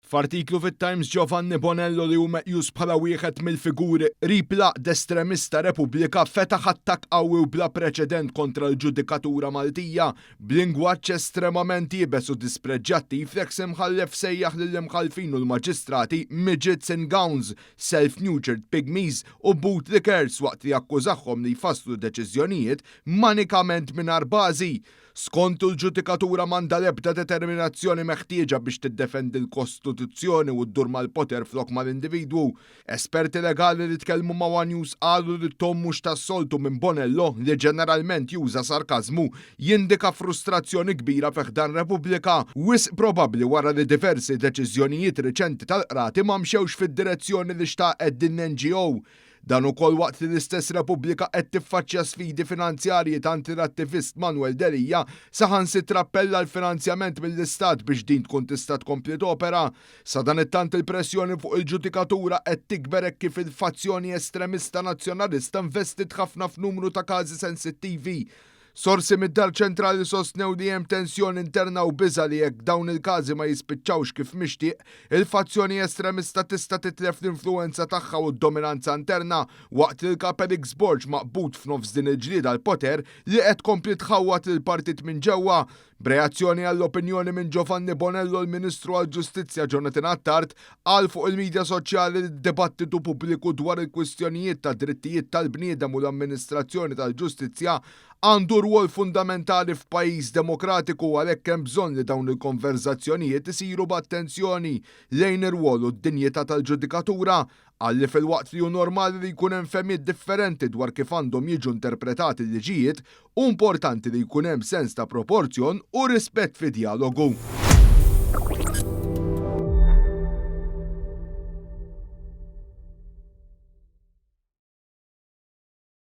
F'artiklu fit-Times Giovanni Bonello li hu meqjus bħala wieħed mill-figuri qrib l-għaqda estremista Repubblika fetaħ attakk qawwi u bla preċedent kontra l-ġudikatura Maltija. B'lingwaġġ estremament iebes u dispreġġjattiv l-eks imħallef sejjaħ lill-imħallfin u l-maġistrati midgets in gowns, self-neutered pygmies u bootlickers waqt li akkużahom li jfasslu deċiżjonijiet manikament mingħajr bażi. Skontu l-ġudikatura m'għandha l-ebda determinazzjoni meħtieġa biex tiddefendi l-Kostituzzjoni u ddur mal-poter flok mal-individwu. Esperti legali li tkellmu ma' One News qalu li ton mhux tas-soltu minn Bonello, li ġeneralment juża sarkażmu, jindika frustrazzjoni kbira fi ħdan Repubblika, wisq probabbli wara li diversi deċiżjonijiet riċenti tal-qrati ma mxewx fid-direzzjoni li xtaqet din l-NGO. Dan ukoll waqt li l-istess Repubblika qed tiffaċċja sfidi finanzjarji tant li l-attivist Manuel Delia saħansitra appella l-finanzjament mill-Istat biex din tkun tista' tkompli topera. Sadanittant il-pressjoni fuq il-ġudikatura qed tikber hekk kif il-fazzjoni estremista nazzjonalista investit ħafna f'numru ta' każi sensittivi. Sorsi mid-Dar Ċentrali sostnew li hemm tensjoni interna u biża li jekk dawn il-każi ma jispiċċawx kif mixtieq, il-fazzjoni estremista tista' titlef l-influenza tagħha u d-dominanza interna waqt li l-kap Alex Borg maqbud f'nofs din il-ġlieda għall-poter li qed tkompli tħawwad lill-partit minn ġewwa. B'reazzjoni għall-opinjoni minn Giovanni Bonello, l-Ministru għall-Ġustizzja Jonathan Attard qal fuq il-medja soċjali li d-dibattitu pubbliku dwar il-kwistjonijiet ta' drittijiet tal-bniedem u l-amministrazzjoni tal-ġustizzja għandu rwol fundamentali f'pajjiż demokratiku, għalhekk hemm bżonn li dawn il-konverzazzjonijiet isiru b'attenzjoni lejn ir-rwol u d-dinjità tal-ġudikatura. Qal li filwaqt li hu normali li jkun hemm fehmiet differenti dwar kif għandhom jiġu interpretati l-liġijiet, hu importanti li jkun hemm sens ta' proporzjon u rispett fi djalogu.